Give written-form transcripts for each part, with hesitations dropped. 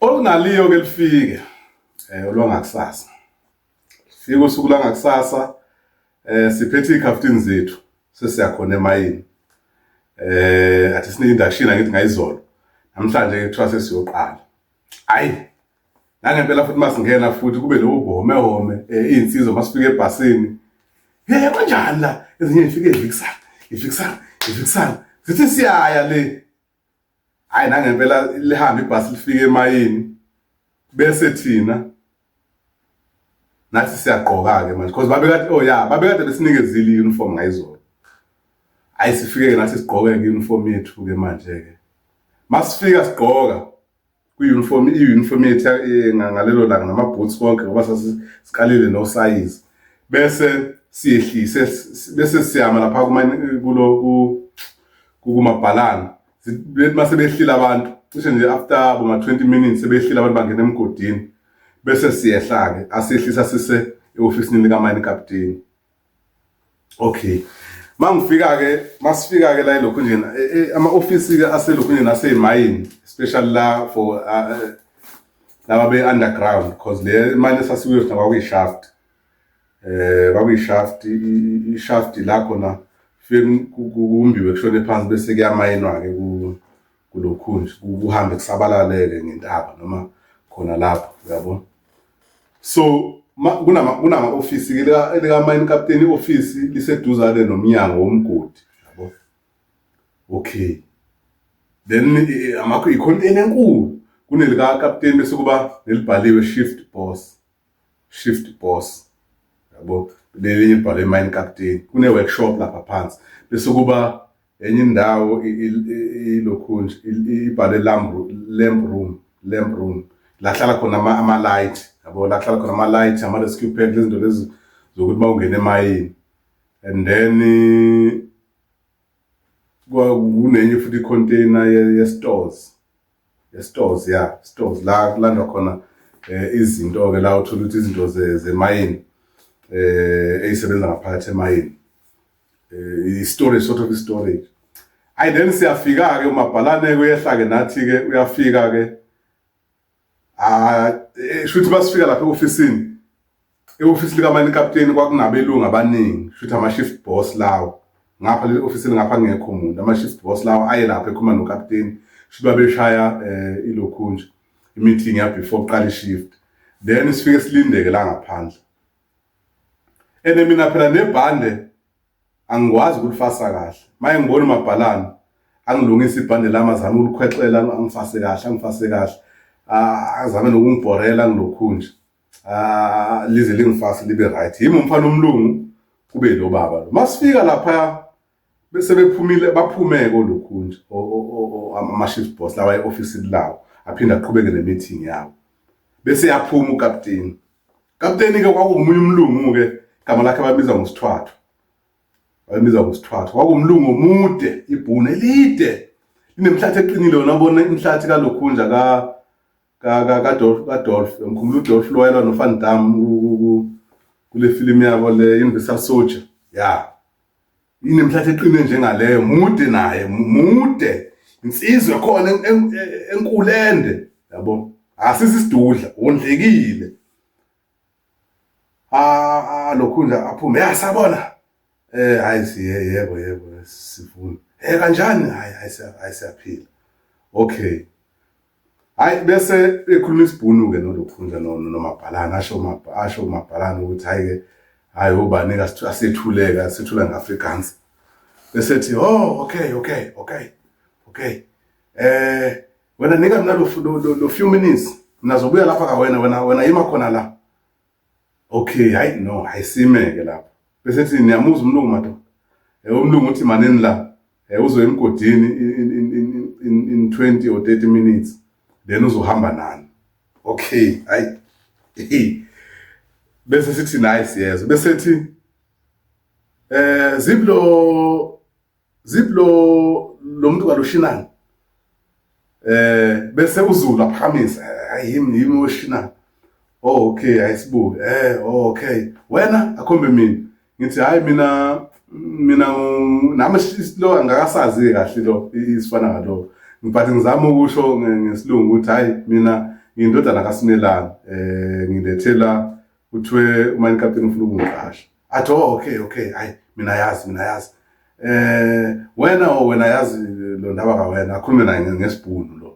Olungaliyo ke lifike olwangakusasa. Fika usuku langakusasa siphethe ikhaftini zethu sesiyakhona emayini. Athi sinike induction angithi ngayizolo. Namhlanje ke kuthiwa sesiyoqala. Hayi nangempela futhi masingena futhi kube lowo buhome home izinsizwa masifika ebhasini. Hey kanjani la ezinye zifike ivikisana ivikisana ivikisana zithi siyaya le. Hayi nangempela lihambe ibhasi lifike emayini bese thina nathi siyagqoka-ke manje because babekade oh ya babekade besinikezile i-uniform ngayizolo. Hayi sifike-ke nathi sigqoke-ke i-uniform yethu-ke manje-ke. Masifika sigqoka kwi-uniform i-uniform yethu ngalelo langa nama-boots konke ngoba sasikalile nosayizi. Bese siyehlise bese siyama lapha kulo kumabhalane. Bethi mase behlile abantu cishe nje after boma 20 minutes sebehlile abantu bangena emgodini bese siyehla-ke asehlisa sise e-ofisini likamayini kapteni. Okay. Mangifika-ke masifika-ke la elokhunjeni ama-ofisi-ke aselokhunjeni aseyimayini especially la for laba be-underground because le mine esasikuyo thina kwakuyi-shaft. Kwakuyi-shaft i-shaft la khona kufike kumbiwe kushone phansi bese kuyamayinwa-ke kulokhunje kuhambe kusabalaleke ngentaba noma khona lapho uyabo. So kunama-ofisi elika-mine captain i-ofisi liseduzane nomnyango womgodi yabo. Okay. Then i-container enkulu kunelika captain bese kuba nelibhaliwe shift boss. Shift boss yabo lelinye libhalwe mine captain kune workshop lapha phansi bese kuba enye indawo ilokhunje ibhalwe lamp room lamp room la hlala khona ama light yabo la hlala khona ama light ama rescue pack lezinto lezi zokuthi mawungena emayini and then kunenye futhi i-container ye-stores ye-stores ya stores la kulandwa khona izinto-ke la uthola ukuthi izinto zemayini eyisebenza ngaphakathi emayini i-storage sort of i-storage. Hayi then siyafika-ke umabhalane-ke uyehla-ke nathi-ke uyafika-ke shuthi basifika lapha e-ofisini e-ofisi likamani kapteni kwakunabelungu abaningi shuthi ama-shift boss lawo ngapha leli ofisini ngapha kungekho umuntu ama-shift boss lawo aye lapha ekhuluma nokapteni shuthi babeshaya ilokhunje i-meeting ya before kuqala i-shift then sifike silindeke la ngaphandle. And mina phela nebhande angikwazi ukulifasa kahle. Maye ngibona umabhalane angilungisa ibhande lami azame ukulikhwexela angifase kahle angifase kahle azame nokungibhorela ngilokhunje lize lingifase libe right. Yimi umfana omlungu kube lo baba lo. Masifika lapha bese bephumile baphume kolokhunje ama-shift boss lawa e-ofisini lawo aphinde aqhubeke ne-meeting yawo. Bese yaphuma ukapteni. Kapteni-ke kwakungomunye umlungu-ke igama lakhe babiza ngosithwathu. Babiza ngosithwathu. Kwakuwumlungu omude ibhunu elide linemhlathi eqinile wona ubona imhlathi kalokhunja ka ka Dolph kaDolph ngikhumbula uDolph lo wayelwa noVan Damme kule film yabo le Universal Soldier ya inemhlathi eqine njengaleyo mude naye mude insizwe khona enkulu ende yabo asisi isidudla wondlekile ah lokhu nje aphume ya sabona hayi siye yebo yebo sifuna kanjani hayi hayi siyaphila okay. Hayi bese ekhuluma isibhunu-ke nolokhunja nomabhalane asho asho umabhalane ukuthi hhayi-ke hhayi obani-ke asethuleke asethula nge-Afrikaans. Bese ethi oh okay okay okay okay wena nika mina lo few minutes mina zobuya lapha ka wena wena wena yima khona la. Okay hayi no ayisime-ke lapho. Bese ethi niyamuzwa umlungu madoda. Umlungu uthi manini la. Uzoya emgodini in 20 or 30 minutes then uzohamba nani. Okay hayi bese sithi nayi siyezwa bese ethi ziplo ziplo lo muntu kaloshinani bese uZulu aphakamisa hayi yimi yimi oshinani. Oh okay ayisibuke oh okay wena akhombe mina ngithi hayi mina mina nami lo angakasazi kahle lo isifana ngalo but ngizama ukusho ngesilungu ukuthi hayi mina Ngiyindodana kaSimelane, ngilethela kuthiwe uMine Captain ufuna ukungiqasha. Athi, oh, okay, okay, hayi mina yazi, mina yazi. Wena, oh, wena yazi lo ndaba kawena, akhulume naye ngesibhunu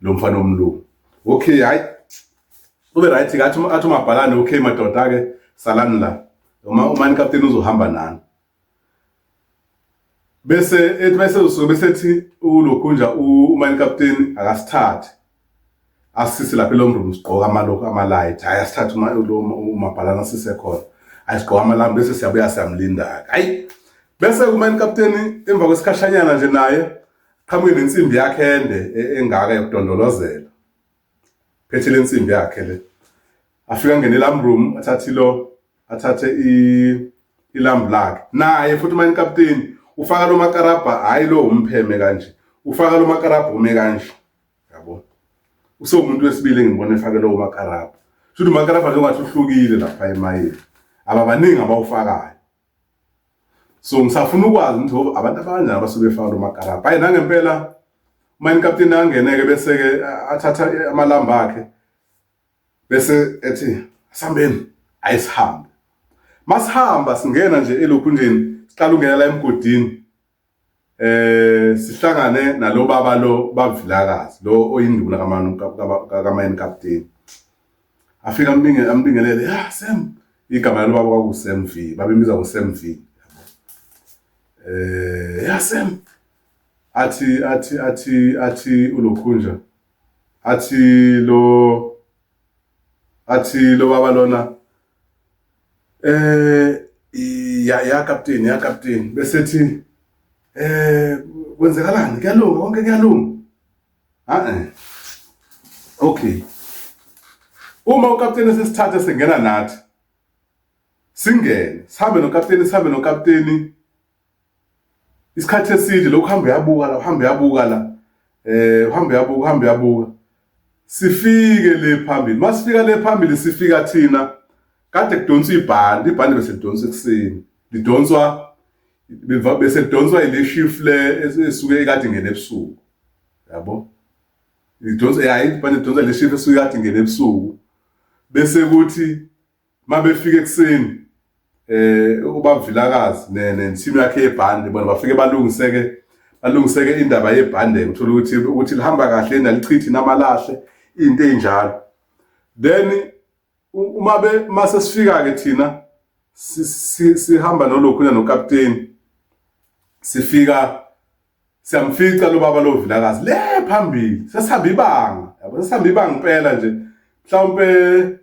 lo mfana omlungu. Okay, hayi ube right ke, athi umabhalane, okay madoda ke salani la, uma uMine Captain uzohamba nani. Bese ethi bese usuke bese ethi ulokhunja uMine Captain akasithathe asise lapha elomroom, sigqoka amalokhu ama-light. Hayi, asithathe umabhalane asise khona, ayisigqoka amalambu, bese siyabuya siyamlinda-ke. Hayi, bese uMine Captain emva kwesikhashanyana nje naye qhamuke nensimbi yakhe ende engaka yokudondolozela, phethe le nsimbi yakhe le, afika angene elam room, athathe ilo, athathe ilambu lakhe naye futhi. UMine Captain ufaka lo makarabha, hayi lo umpheme kanje, ufaka lo makarabha ume kanje, yabo. Usewumuntu wesibili engibona efake lowo makarabha. Shuthi umakarabha nje ungathi uhlukile lapha emayini, ababaningi abawufakayo. So ngisafuna ukwazi ukuthi abantu abanjani abasuke befaka lo makarabha. Hayi, nangempela uMine Captain angeneke, bese-ke athatha amalamba akhe, bese ethi asihambeni. Ayisihambe. Masihamba singena nje elokhunjeni, siqala ungena la emgodini, sihlangane nalo baba lo bavilakazi lo oyinduna kamanu kaMine Captain. Afika ambinge ambingelele, ya Sam, igama lalo baba kwaku Sam V, babembiza ngo Sam V, yabo. Ya Sam, athi athi athi athi ulokhunja, athi lo baba lona, ya captain, ya captain, bese thi kwenzekalani, kuyalunga konke, kuyalunga. Ah okay, uma ukapteni sesithathe singena nathi, singene sihambe nokapteni, sihambe nokapteni isikhathi eside. Lokhu hamba uyabuka la, uhamba uyabuka la, uhamba uyabuka, uhamba uyabuka, sifike le phambili. Masifika le phambili, sifika thina kade kudonswa ibhandi. Ibhandi bese lidonswa ekuseni, lidonswa bese lidonswa ile shift le esuke ikade ingene ebusuku, yabo. Lidonswa, ya, ibhandi lidonswa le shift esuke ikade ingene ebusuku. Bese kuthi mabefika ekuseni ubavilakazi nensimu yakhe yebhande, bona bafike balungiseke indaba yebhande, uthola ukuthi lihamba kahle, nalichithi namalahle, into enjalo. Then uma be mase sifika ke thina, sihamba nolokhuna nokapteni, sifika siyamfica lo baba lo vilakazi le phambili. Sesihamba ibanga, yabo, sesihamba ibanga impela nje, mhlawumbe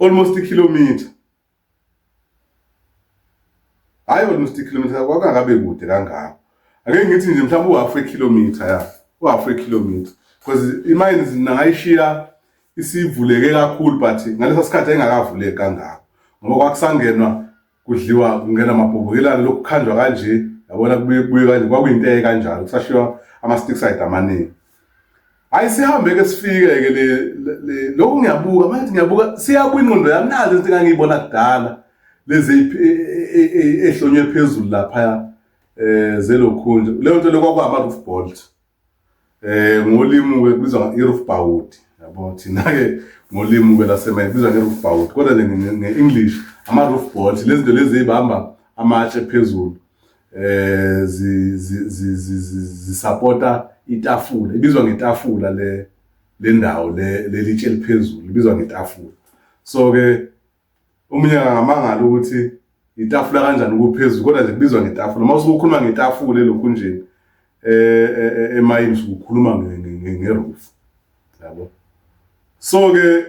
almost ikhilomitha, hayi almost ikhilomitha, kwakungakabe kude kangako. Ake ngithi nje mhlawumbe uhalf ekhilomitha, ya, uhalf ekhilomitha, because imayini nangayishiya isivuleke kakhulu, but ngaleso sikhathi ayingakavuleki kangako ngoba kwakusangenwa, kudliwa, kungena amabhobhokelana, lokhu kukhanjwa kanje, yabona, kubuye kubuye kanje, kwakuyinto kanjalo, kusashiywa ama-stick side amaningi. Hayi, sihambe-ke sifike-ke le lokhu ngiyabuka manje, ngiyabuka, siyabuya ingqondo yami, nazi izinto engangiyibona kudala lezi ehlonywe phezulu laphaya zelokhunja. Leyo nto le kwakuwama-roof bolt, ngolimi ke kubizwa i-roof bolt, yabo. Thina ke ngolimi ke lasemayini kubizwa nge-roof bolt, kodwa nje nge-English ama-roof bolt. Lezi zinto lezi ezibamba amatshe phezulu, zisapota itafula, ibizwa ngetafula le ndawo le, lelitshe eliphezulu libizwa ngetafula. So ke omunye angamangala ukuthi itafula kanjani kuphezulu, kodwa nje kubizwa ngetafula. Uma usuke ukhuluma ngetafula elokhunjeni emayini, usuke ukhuluma ngeroof, yabo. So ke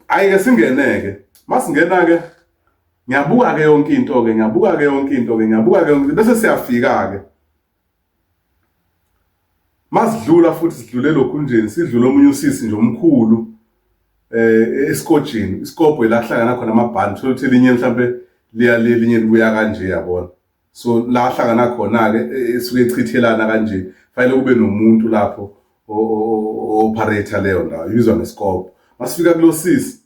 hayi ke singene ke, masingena ke ngiyabuka ke yonke into ke, ngiyabuka ke yonke into ke, ngiyabuka ke yonke, bese siyafika ke. Masidlula futhi sidlule lokhunjeni, sidlule omunye usisi nje omkhulu esikojini, isikobho la kuhlangana khona amabhandi, thola ukuthi elinye mhlambe liya lelinye libuya kanje, yabona. So la hlangana khona ke esuke echithelana kanje, fanele kube nomuntu lapho operator leyo ndawo, ibizwa ngesikobho. Masifika kulo sisi,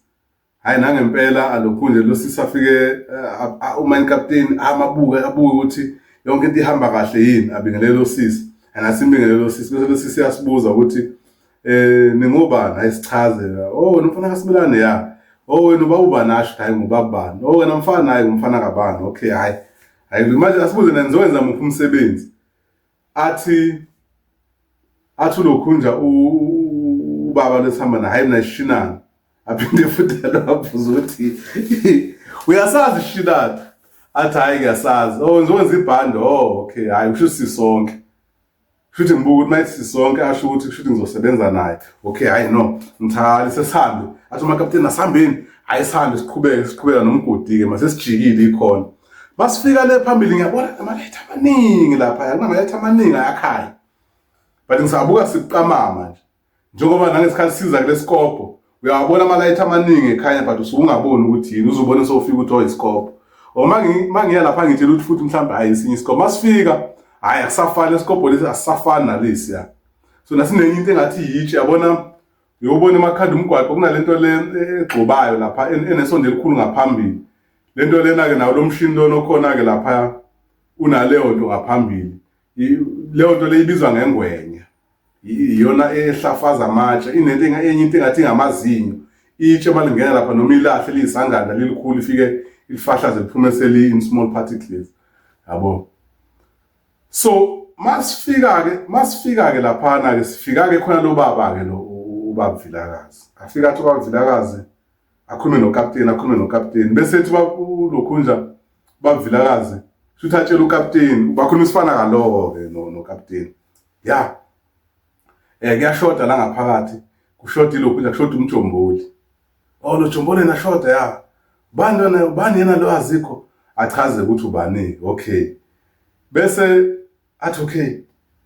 hayi nangempela alokhu nje lo sisi afike, uMine Captain amabuke, abuke ukuthi yonke into ihamba kahle yini, abingelele lo sisi. And asimbingelelo sisi, bese bese siyasibuza ukuthi ningobani, ayisichaze. Oh, wena umfana kaSimelane, ya. Oh, wena uba ubani, asho hayi ngubabani. Oh, wena mfana, hayi ngumfana kabani. Okay, hayi. Hayi manje asibuze nanizowenza muphi umsebenzi. Athi ulokhunja ubaba lesihamba naye, hayi mina ishinana. Aphinde futhi abuze ukuthi uyasazi ishinana. Athi hayi ngiyasazi. Oh, ngizokwenza ibhande. Oh, okay, hayi kusho sisonke. Kusho ngibuka ukuthi mayithi sisonke asho ukuthi kusho ngizosebenza naye. Okay, hayi no, ngithali sesihambe. Athi umakapteni asihambeni. Hayi sihambe siqhubeke siqhubeka nomgodi ke mase sijikile ikhona. Masifika le phambili ngiyabona amalayitha amaningi lapha, kunamalayitha amaningi ayakhaya. But ngisabuka sibuqamama nje. Njengoba nangesikhathi siza kulesikobho uyawabona amalayitha amaningi ekhanya but usuke ungaboni ukuthi yini, uzobona sewufika ukuthi oh isikobho. Or mangiya lapha ngitshela ukuthi futhi mhlawumbe hayi esinye isikobho. Masifika hayi akusafani isikobho lesi, asisafani nalesi ya. So nasinenye into engathi yitshe, yabona uyobona emakhanda umgwaqo kunalento le egxobayo lapha enesondo elikhulu ngaphambili. Lento lena ke nawo lo mshini lona okhona ke lapha unaleyo nto ngaphambili. Leyo nto le ibizwa ngengwenya. Iyona ehlafaza amatshe, inento enye into engathi ingamazinyo. Itshe malingena lapha noma ilahle liyisangana lilikhulu ifike ilifahlaze liphume seli in small particles. Yabo. So masifika ke laphana ke sifika ke khona lo baba ke lo ubaba Vilakazi. Afika athi ubaba Vilakazi akhulume nokapteni, akhulume nokapteni. Bese ethi ulokhunja ubaba Vilakazi futhi atshela ukapteni, bakhuluma isifana kaloko ke nokapteni. Ya. Kuyashoda la ngaphakathi, kushoda ilokhu, kushoda umjomboli. Oh, lo jomboli yena shoda ya. Bani lona, bani yena lo azikho? Achaze ukuthi ubani. Okay. Bese athi okay,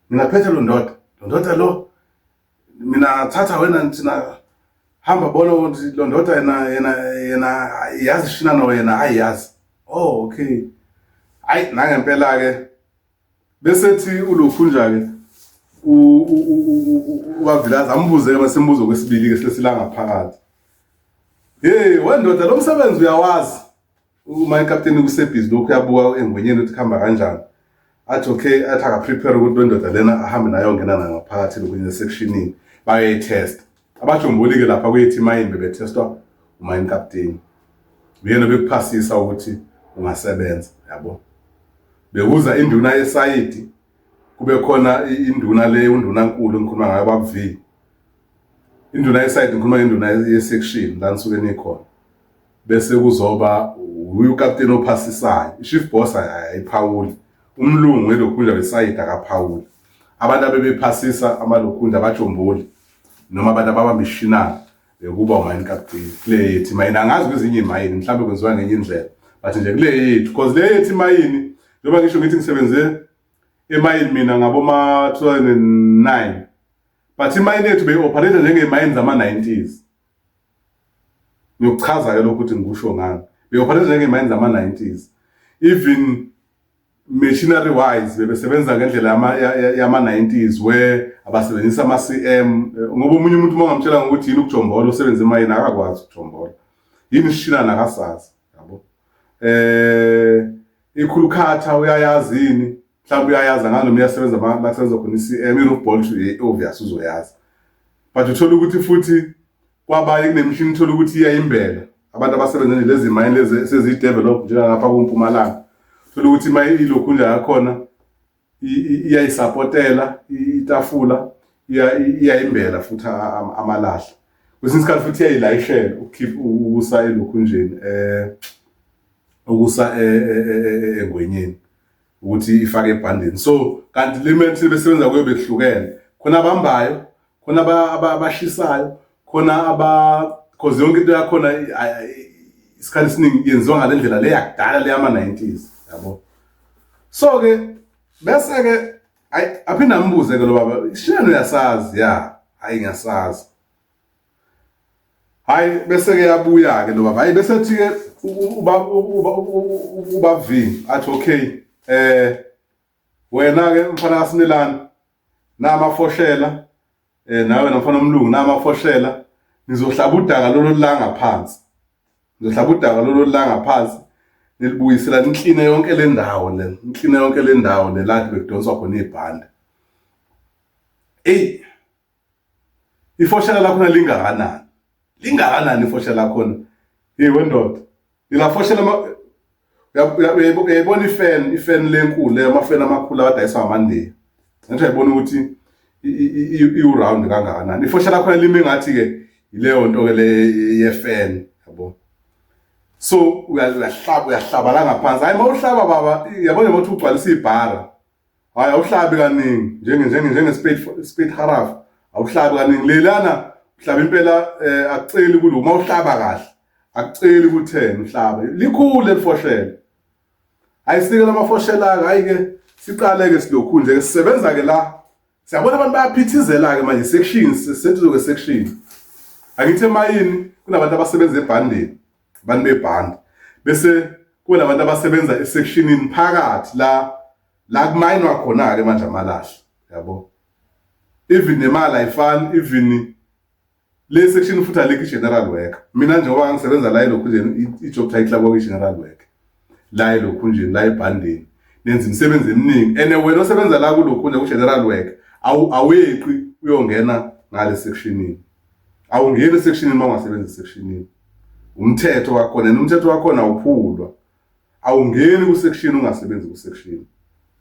mina phethe lo ndoda. Lo ndoda lo mina thatha wena thina hamba bona ukuthi lo ndoda yena yazi shina no yena ayiyazi. Oh, okay. Hayi nangempela ke bese thi ulokhunja ke ubavilazi ambuze ke masembuzo kwesibili ke sesila ngaphakathi. Hey wendoda lo msebenzi uyawazi. Uma ikapteni kusebhizi lokhu uyabuka engwenyeni ukuthi kuhamba kanjani. Athi okay, athi aka prepare ukuthi lo ndoda lena ahambe nayo ngena nayo ngaphakathi lokhu sectionini bayoyitest. Abajomboli ke lapha kuyethi imayini bebetestwa umayini kapteni. Uyena bekuphasisa ukuthi ungasebenza, yabo. Bekuza induna yesayidi, kube khona induna le undunankulu engikhuluma ngayo baba V. Induna yesayidi ngikhuluma ngenduna yesection la nisuke nikhona. Bese kuzoba uyu ukapteni ophasisayo. I-chief boss ayiphawuli. Umlungu welokhunja wesayidi akaphawuli. Abantu abebephasisa amalokhunja abajomboli noma abantu ababamba ishinana bekuba umayini kapteni kule yethu imayini. Angazi kwezinye imayini mhlawumbe kwenziwa ngenye indlela, but nje kule yethu, because le yethu imayini njengoba ngisho ngithi ngisebenze emayini mina ngaboma 2009, but imayini yethu beyi-operate njengemayini zama-90s. Ngiyokuchaza ke lokho ukuthi ngikusho ngani. Beyi-operate njengemayini zama-90s, even machinery wise bebesebenza ngendlela yama-90s where abasebenzisa ama-CM, ngoba omunye umuntu uma ungamtshela ngokuthi yini ukujombola usebenza emayini akakwazi ukujombola, yini isishinana akasazi, yabo. Ikhulukhatha uyayazi yini, mhlawumbe uyayazi angazi noma iyasebenza la kusebenza khona i-CM, i-roof bolt obvious uzoyazi, but uthola ukuthi futhi kwabaye kunemishini uthola ukuthi iyayimbela abantu abasebenza nje lezi mayini lezi seziyi-develop njengangapha kuMpumalanga, uthola ukuthi ima ilokhunja yakhona iyayisapotela itafula, iyayimbela futhi amalahle kwesinye isikhathi futhi iyayilayishela ukukhipha ukusa elokhunjeni ukusa engwenyeni ukuthi ifake ebhandeni. So kanti le method besebenza kuyo behlukene, khona abambayo, khona abashisayo, khona aba cause yonke into yakhona isikhathi esiningi yenziwa ngale ndlela le yakudala le yama-90s, yabo. So ke bese ke ayi aphinde ambuze ke lo baba, isishiyane uyasazi? Ya, hayi ngiyasazi. Hayi bese ke yabuya ke lo baba, hayi bese ethi ke uba V athi okay, wena ke mfana kaSimelane namafoshela, nawe nomfana omlungu namafoshela, nizohlaba udaka lolu la ngaphansi, nizohlaba udaka lolu la ngaphansi nilibuyisela nikline yonke le ndawo le, nikline yonke le ndawo le la bekudonswa khona ibhande. Ey, ifoshela lakhona lingakanani? Lingakanani ifoshela lakhona? Hey wendoda, lilafoshela uyayibona ifan, ifan lenkulu leyo, amafeni amakhulu awadayiswa ngamandiya. Ngathi uyayibona ukuthi iwu-round kangakanani. Ifoshela lakhona lime ngathi-ke yileyo nto-ke le yefan, yabo. So uyahlaba, uyahlaba la ngaphansi. Hayi, mawuhlaba baba, yabona nje ukuthi ugcwalisa ibhara. Hayi, awuhlabi kaningi njenge njenge njenge spade spade harafu, awuhlabi kaningi lelana, uhlaba impela akuceli kulo uma uhlaba kahle, akuceli ku-10 uhlaba likhulu elifoshela. Hayi, sike lamafoshela ke, hayi ke siqale ke silokhu nje sisebenza ke la, siyabona abantu bayaphithizela ke manje sections, seduze kwe section. Angithi emayini kunabantu abasebenza ebhandeni, abantu bebhandi, bese kunabantu abasebenza esectionini phakathi la la kumayinwa khona ke manje amalahle, yabo. Even nemali ayifani, even le section futhi alikho i-general worker. Mina njengoba ngisebenza la elokhu nje, i-job title yabo i-general worker la elokhu nje, la ebhandeni nenza imisebenzi eminingi, and wena osebenza la kulokhu nje ku-general work aweqi uyongena ngale sectionini, awungeni esectionini uma ungasebenzi esectionini. Umthetho wakhona, and umthetho wakhona awuphulwa, awungeni ku-section ungasebenzi ku-section,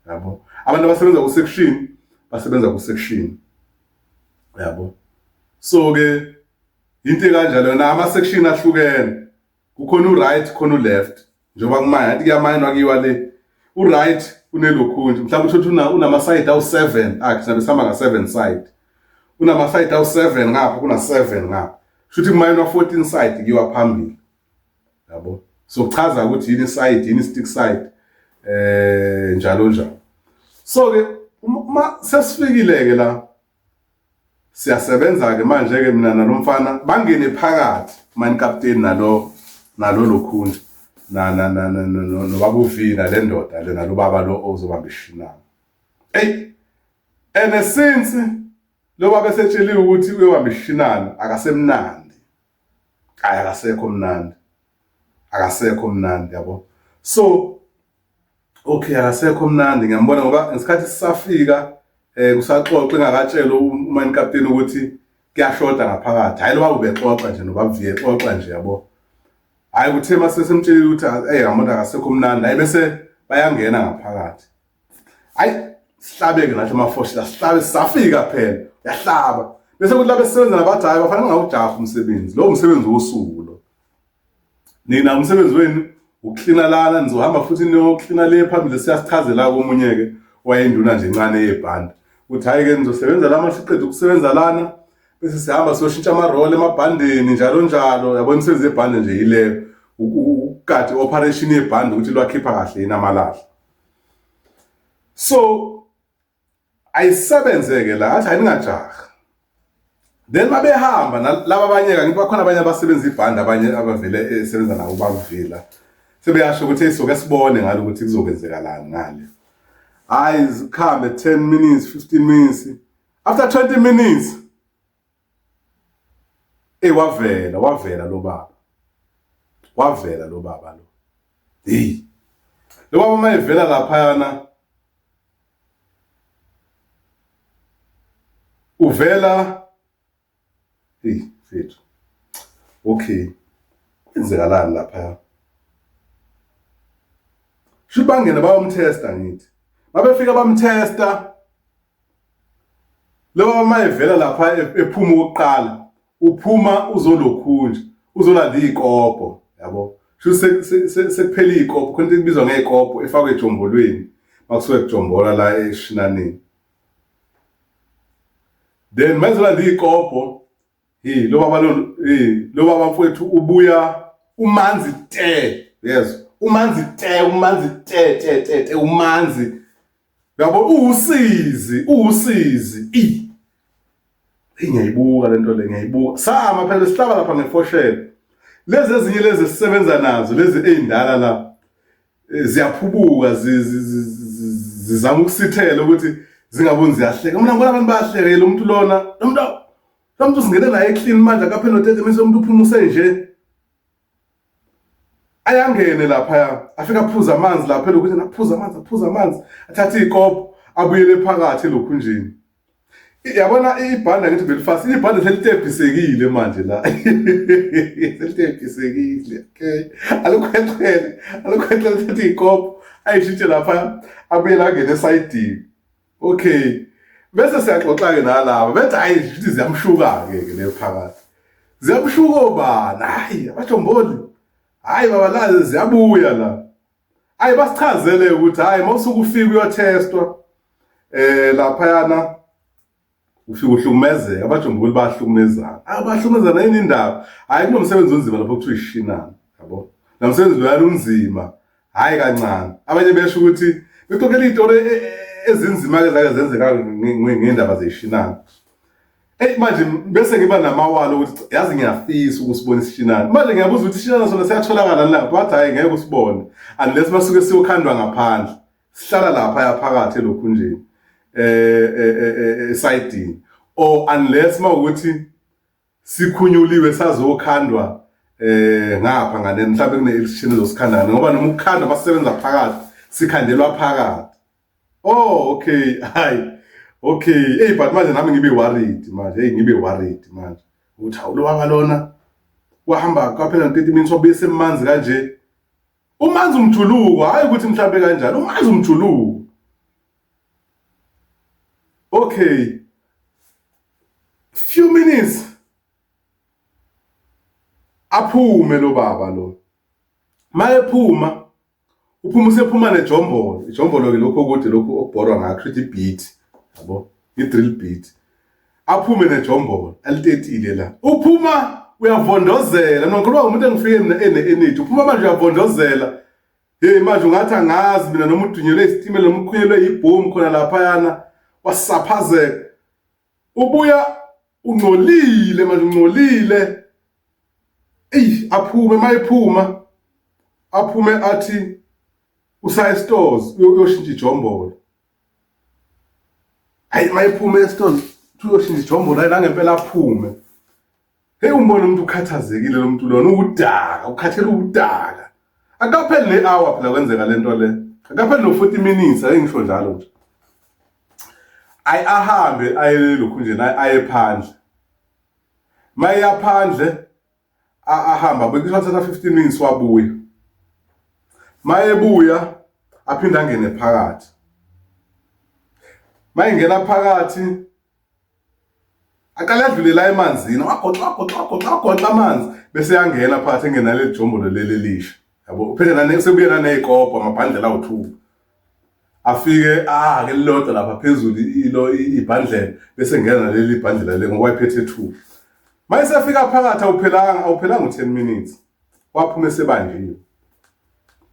yabo. Abantu abasebenza ku-section basebenza ku-section, yabo. So ke into kanjalo na ama-section ahlukene, kukhona u-right, khona u-left. Njengoba kumanje athi kuyamayinwa kuyiwa le, u-right unelokhunje, mhlawumbe uthole ukuthi unama-side awu-7 akhe, sinabe sihamba nga-7 side, unama-side awu-7 ngapha, kuna-7 ngapha, shuthi kumayinwa 14 side kuyiwa phambili, yabo. So kuchaza ukuthi yini side, yini stick side, njalo njalo. So ke uma sesifikile ke la, siyasebenza ke manje ke mina nalomfana, bangene phakathi mine captain nalo lokhunja na na na nobaba uvina le ndoda le nalo baba lo ozobamba ishinana. Hey, and since lo baba esetsheliwe ukuthi uyobamba ishinana, akasemnandi, hayi, akasekho mnandi, akasekho mnandi, yabo. So okay, akasekho mnandi, ngiyambona ngoba ngesikhathi sisafika kusaxoxa engakatshelwa umine captain ukuthi kuyashoda ngaphakathi. Hayi, lo baba ubexoxa nje nobaba exoxa nje, yabo. Hayi, kuthe mase semtshelile ukuthi hey, ngamuntu akasekho mnandi, hayi, bese bayangena ngaphakathi. Hayi, sihlabeke nathi amafoshela, sihlabe, safika phela yahlaba, bese kuthi labe sebenza nabathi hayi bafana, ngawujaha umsebenzi lo, umsebenzi wosuku lo, nina umsebenzi wenu ukuklina lana, nizohamba futhi niyoklina le phambili. Siyasichazela komunye ke wayenduna nje encane yebhanda ukuthi hayi ke nizosebenza la, masiqeda ukusebenza lana bese sihamba siyoshintsha amarole emabhandeni, njalo njalo, yabona. Imisebenzi yebhande nje yileyo, ukugada i-operation yebhande ukuthi lwakhipha kahle yini amalahle. So ayisebenzeke la, athi ayiningajaha. Then babehamba laba abanye, ngithi bakhona abanye abasebenza ibhandi, abanye abavele esebenza nabo bavila, sebeyasho ukuthi soke sibone ngalo ukuthi kuzokwenzekalani ngale. Hayi, zikhambe 10 minutes, 15 minutes, after 20 minutes, ey, wavela, wavela lo baba, wavela lo baba lo. Hey, lo baba mayevela laphayana, uvela, hey mfethu, okay, kwenzekalani lapha? Shuthi bangena bayomtesta, ngithi babefika bamtesta lo baba. Mayevela lapha ephuma okokuqala, uphuma uzolokhunja, uzolanda iy'kopo, yabo. Shuthi sekuphela iy'kopo, khona into ekubizwa ngey'kopo efakwe ejombolweni makusuke kujombola la eshinaneni. Then mayezolanda iy'kopo, hey, lo baba lo, hey, lo baba mfowethu ubuya umanzi te, yes, umanzi te, umanzi te te te te, umanzi, yabo, uwusizi, uwusizi. I ngiyayibuka lento le, ngiyayibuka. Sama phela sihlaba lapha ngefoshela, lezi ezinye lezi esisebenza nazo, lezi ey'ndala la, ziyaphubuka, zizama ukusithela ukuthi zingaboni, ziyahleka. Mina ngibona abantu bayahleka, lo muntu lona, lo muntu singene naye eclean manje, akaphela no-30 minutes, umuntu uphuma usenje. Ayangene laphaya, afike aphuze amanzi lapha elokhunjini, aphuze amanzi, aphuze amanzi, athathe iy'kopo, abuyele phakathi elokhunjini. Yabona ibhanda ngithi belifast, ibhanda selitebhisekile manje la. Selitebhisekile. Okay. Alukhwexele, alukhwexele thatha ikopo ayishintshe lapha abuyele angene esayidini. Okay. Bese siyaxoxa ke nalaba bethi hayi futhi ziyamshuka ke ke le phakathi. Ziyamshuka obani? Hayi abajomboli. Hayi baba la ziyabuya la. Ayi basichazele ukuthi hayi mawusuke ufika uyothestwa eh laphayana ufika uhlukumezeka abajomboli bayahlukumezana. Abahlukumezana yini indaba? Hayi kunomsebenzi onzima lapho kuthiwa ishinana yabo. La msebenzi loyana unzima hayi kancane. Abanye besho ukuthi bexoxela iy'tori e, e, ezinzima-ke zake zenzeka ngey'ndaba zeyishinana. Eyi manje bese ngiba namawala ukuthi yazi ngiyafisa ukusibona isishinana. Manje ngiyabuza ukuthi isishinana sona siyatholakala na? Bathi hhayi ngeke usibone unless basuke siyokhandwa ngaphandle. Sihlala lapha yaphakathi elokhunjeni eh, eh, eh, esayidini or unless mawukuthi sikhunyuliwe sazokhandwa eh ngapha ngane mhlawumbe kune election ezosikhanda ngoba noma ukukhandwa basebenza phakathi sikhandelwa phakathi. Oh okay hayi okay hey but manje nami ngibe worried manje hey ngibe worried manje ukuthi hawu lo baba lona wahamba kwaphela 30 minutes wabuye semanzi kanje umanzi umjuluko hayi ukuthi mhlambe kanjani umanzi umjuluko okay few minutes aphume lo baba lo mayephuma Uphuma usephuma nejombolo. Ijombolo ke lokho okude lokhu okubhorwa ngakho kusho ukuthi i-beat yabo i-drill beat. Aphume nejombolo alitetile la. Uphuma uyavondozela. Mina ngikhuluma ngomuntu engifike mina ene-energy. Uphuma manje uyavondozela. Hey manje ungathi angazi mina noma udunyelwe isitimela noma uqhunyelwe ibhomu khona laphayana wasaphazeka. Ubuya ungcolile manje ungcolile. Eyi aphume mayephuma aphume athi usaya estores uyoshintsha ijombolo. Hayi mayephuma estores uyoshintsha ijombolo hayi nangempela aphume. Hey umbona umuntu ukhathazekile lo muntu lona udaka ukhathele udaka. Akapheli ne hour phela kwenzeka lento le. Akapheli no 40 minutes ake ngisho njalo nje. Ayi ahambe aye lokhu nje aye phandle. Mayeya phandle ahamba bekuthatha 15 minutes wabuya. Mayebuya aphinde angene phakathi. Mayengena phakathi aqale adlule la emanzini wagoxa wagoxa wagoxa wagoxa amanzi bese yangena phakathi engena leli jombolo leli elisha yabo uphethe nane sebuye naney'kobho amabhandlela awu-two afike ah ke lilodwa lapha phezulu ilo ibhandlela bese ngena naleli ibhandlela le ngoba wayephethe two mayesefika phakathi awuphelanga awuphelanga u-10 minutes waphuma esebanjiwe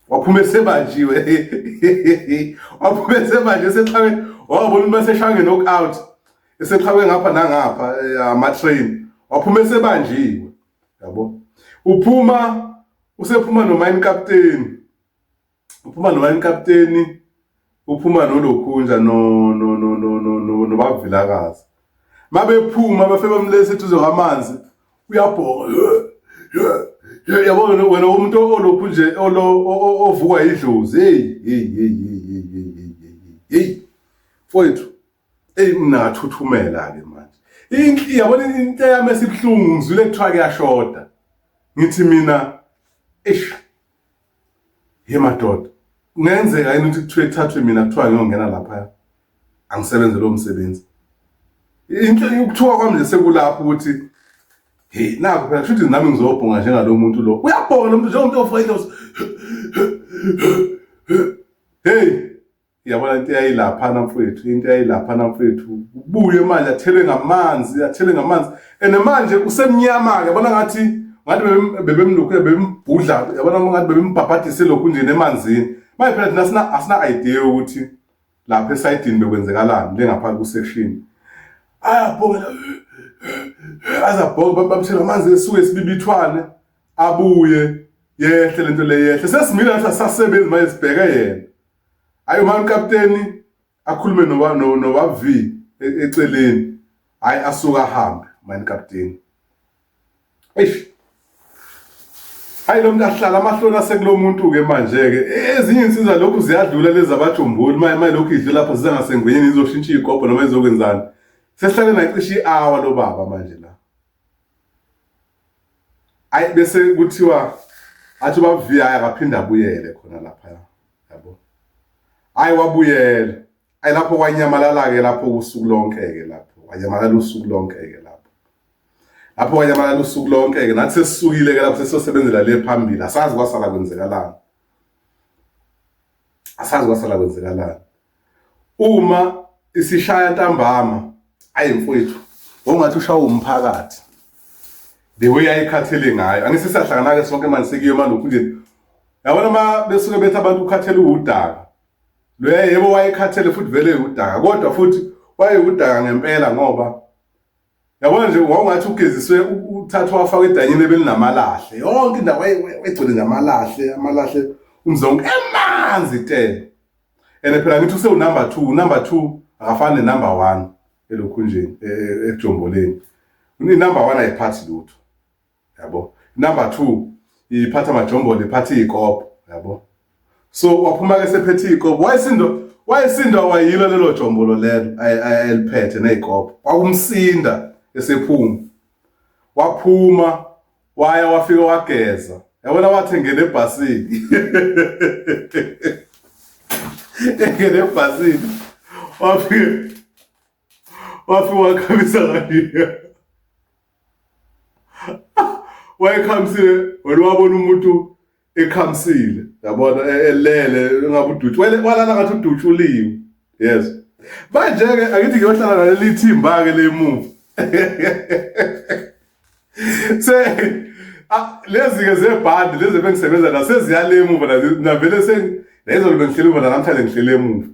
waphuma esebanjiwe waphuma esebanjiwe esexhawe wabona umuntu eseshaya nge-knock out esexhawe ngapha nangapha eh, ama-train waphuma esebanjiwe yabo uphuma usephuma nomine captain uphuma nomine captain uphuma nolokhunja no no no no no no nobavilakazi mabephuma bafe bamletha eduze kwamanzi uyabhonga yabona wena umuntu olokhu nje olo ovukwa idlozi hey hey hey hey hey hey hey mfowethu eyi mina ngathuthumela ke manje inhli yabona into yami esibuhlungu ngizwile kuthiwa kuyashoda ngithi mina eish Ye madoda, kungenzeka yini ukuthi kuthiwe kuthathwe mina kuthiwa ngiyongena lapha angisebenze lowo msebenzi. Into ukuthiwa kwami nje sekulapho ukuthi hey nakho phela kusho ukuthi nami ngizobhonga njengalo muntu lo. Uyabhonga lo muntu njengomuntu ofa idlozi. Hey Yabona into eyayilaphana mfowethu, into eyayilaphana mfowethu. Ubuye manje athelwe ngamanzi, athelwe ngamanzi. And manje usemnyama-ke, yabona ngathi ngathi bebemlokhu bebembhudla, yabona ngathi bebembhabhadise lokhu nje nemanzini. Manje phela thina asina asina idea yokuthi lapha esayidini bekwenzekalani le ngapha ku-section. Ayabhonga azabhonga bamthela amanzi esuke esibibithwane abuye yehle lento le yehle. Sesimile nathi asasebenzi manje sibheke yena. Hayi uma ukapteni akhulume noba noba V e, eceleni. Hayi asuka ahambe mani kapteni. Eish. Hayi lo muntu ahlala amahloni asekulo muntu ke manje ke. Ezinye insizwa lokhu ziyadlula lezi abajumbuli maye maye lokhu idlula lapha ziza ngasengwenyeni izoshintsha igobho noma izokwenzani. Sesihlale naye cishe i-hour lo baba manje la. Ayi bese kuthiwa athi ubaba VI akaphinde abuyele khona lapha yabo. Ayi wabuyela. Ayi lapho kwanyamalala ke lapho usuku lonke ke lapho. Wanyamalala usuku lonke ke lapho. Lapho wanyamalala usuku lonke ke nathi sesisukile ke lapho sesiyosebenzela le phambili. Asazi kwasala kwenzekalani. Asazi kwasala kwenzekalani. Uma isishaya ntambama ayi mfowethu wawungathi ushawa umphakathi the way ayikhathele ngayo angithi siyahlangana-ke sonke manje sekuyo malokhu nje yabona uma besuke bethi abantu ukhathele uwudaka loya yebo wayekhathele futhi vele udaka kodwa futhi wayewudaka ngempela ngoba yabona nje wawungathi ugeziswe uthathwa wafakwa edanyeni ebelinamalahle yonke indawo wayegcwele nje amalahle amalahle umzonke emanzi te and phela ngithi usewunumber 2 number 2 akafani nenumber 1 elokhunjeni e, e, ekujomboleni inumber 1 ayiphathi lutho yabo number 2 iphatha amajombolo iphatha izikobho yabo so waphuma ke sephethe izikobho wayesindwa wayesindwa wayilo lelo jombolo lelo eliphethe nezikobho kwakumsinda esephuma waphuma waya wafika wageza yabona wathi engene ebhasini engene ebhasini wafika wafika wakhamisa kanje wayekhamisile wena wabona umuntu ekhamisile yabona e, elele engabe udutshu walala ngathi udutshuliwe yes manje ke angithi ngiyohlala naleli thimba ke lemuva se lezi ke zebhandi lezi bengisebenza nazo seziyale emuva navele sengizolo bengihleli emuva namhlanje ngihleli emuva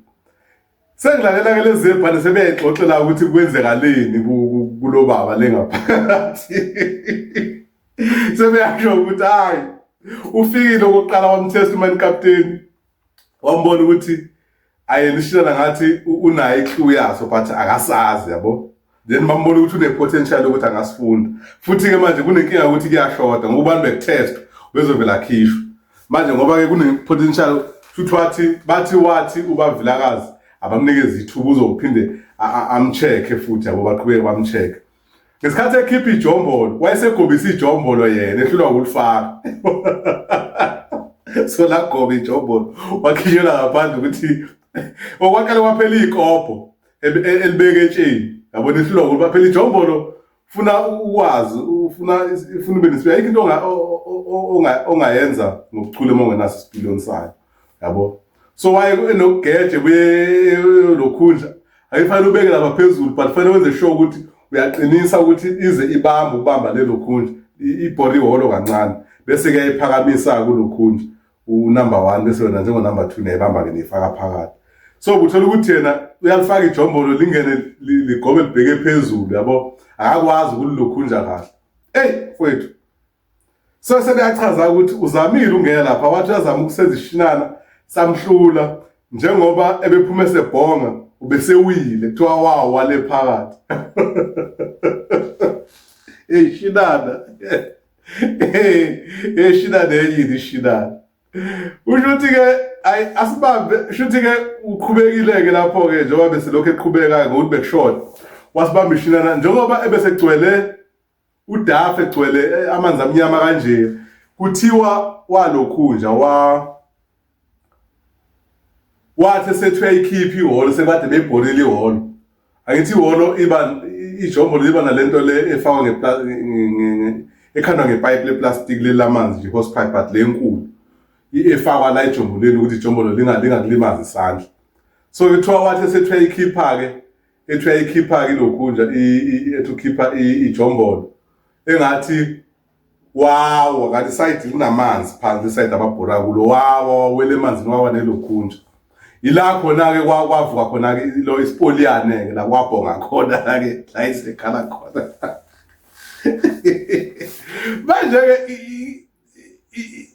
Sengilalela ke lezi zebhande sebeyayixoxela ukuthi kwenzekaleni kulo baba le ngaphakathi. Sebeyasho ukuthi hayi ufikile okokuqala wamtest umani captain wambona ukuthi ayenishilana ngathi unayo iclue yaso but akasazi yabo. Then bambona ukuthi une-potential yokuthi angasifunda. Futhi-ke manje kunenkinga yokuthi kuyashoda ngoba abantu bekutest bezovela akhishwe. Manje ngoba-ke kune-potential futhi wathi bathi wathi ubavilakazi abamnikeze ithuba uzophinde amcheck-e futhi yabo baqhubeke bamcheck-e. Ngesikhathi ekhipha ijombolo wayesegobisa ijombolo yena ehlulwa ukulifaka. So lagoba ijombolo wakhishelwa ngaphandle ukuthi okwaqale kwaphela iy'kobho elibeke etsheni yabona ihlulwa ukuba phela ijombolo funa ukwazi ufuna ifuna ube nesipiliyoni ayikho into ongayenza ngobuchule uma ungenaso isipiliyoni sayo yabo so waye enokugeje kuye lokhundla ayifanele ubeke lapha phezulu but fanele wenze sure ukuthi uyaqinisa ukuthi ize ibambe ukubamba lelo khundla ibhori ihholo kancane bese kuyayiphakamisa kulokhundla unumber 1 bese wena njengo number 2 niyayibamba ke niyifaka phakathi so kuthola ukuthi yena uyalifaka ijombolo lingene ligobe libheke phezulu yabo akakwazi ukulilokhunja kahle hey mfowethu so sebeyachaza ukuthi uzamile ungena lapha wathi uyazama ukusenza ishinana samhlula njengoba ebephuma esebhonga ubesewile kuthiwa wawa le phakathi hey shinana Hey, shinana yini shinana. Usho ukuthi ke ayi asibambe shuthi ke uqhubekile ke lapho ke njengoba beselokhu eqhubeka ngokuthi bekushoda. Wasibamba ishinana njengoba ebesegcwele udafe egcwele amanzi amnyama kanje. Kuthiwa walokhunja wa wathi esethi uyayikhipha ihholo sekade bebhorile ihholo angithi ihholo iba ijombolo liba nalento le efakwa ekhandwa ngepayipi leplastic leli lamanzi nje hose pipe but le enkulu efakwa la ejombolweni ukuthi ijombolo lingakulimazi isandla so kuthiwa wathi esethi uyayikhipha-ke ethi uyayikhipha-ke ilokhunja ethi ukhipha ijombolo engathi wawa kanti isayidi linamanzi phansi isayidi ababhora kulo wawa wawela emanzini wawa nelokhunja ila khona-ke kwavuka khona-ke lo isipoliyane-ke la kwabhonga khona-ke la isekhala khona manje-ke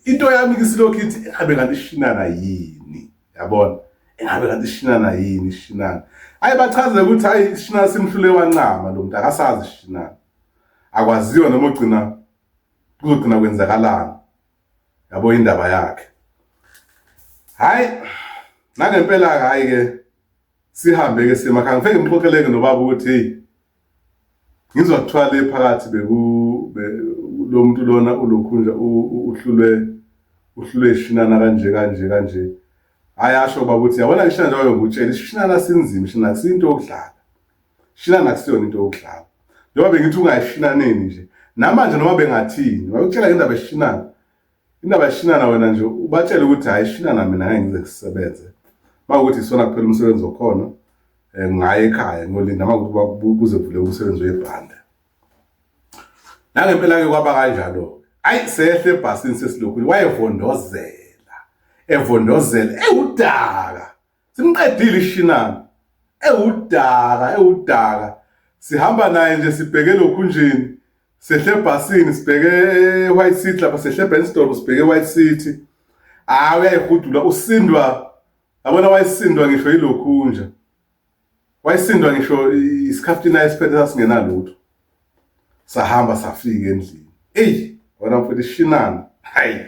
into yami kisilokhu ithi abe kanti ishinana yini yabona engabe kanti ishinana yini ishinana ayi bachaze ukuthi hayi ishinana simhlule wancama lo muntu akasazi ishinana akwaziwa noma ugcina kuzogcina kwenzakalani yabo indaba yakhe hayi nangempela hayi ke sihambe ke semakhaya ngifike ngimxoxeleke nobaba ukuthi hey Ngizwa kuthiwa le phakathi beku lo muntu lona ulokhunja uhlulwe uhlulwe ishinana kanje kanje kanje. Ayasho baba ukuthi yabona ishinana njengoba ngikutshela ishinana sinzima ishinana akusinto yokudlala. Ishinana akusiyona into yokudlala. Njengoba bengithi ungayishinaneni nje. Namanje noma bengathini, bakutshela ngendaba yeshinana. Indaba yeshinana wena nje ubatshele ukuthi hayi ishinana mina ngeke ngize ngisebenze. Makuthi isona kuphela umsebenzi okhona eh, ngaye ekhaya ngiyolinda makuthi kuze kuvule umsebenzi webhanda. Nangempela ke kwaba kanjalo. Ayi sehle ebhasini sesilokhu wayevondozela. Evondozela ewudaka. Simqedile ishinana. Ewudaka, ewudaka. Sihamba naye nje sibheke lokhunjini. Sehle ebhasini sibheke eWhite City lapha sehle eBenstop sibheke eWhite City. Hayi uyayihudula usindwa yabona wayesindwa ngisho yilokhunja. Wayesindwa ngisho isikhaftini ayesiphethe sasingenalutho. Sahamba safika endlini. Eyi wena mfowethu ishinana. Hayi.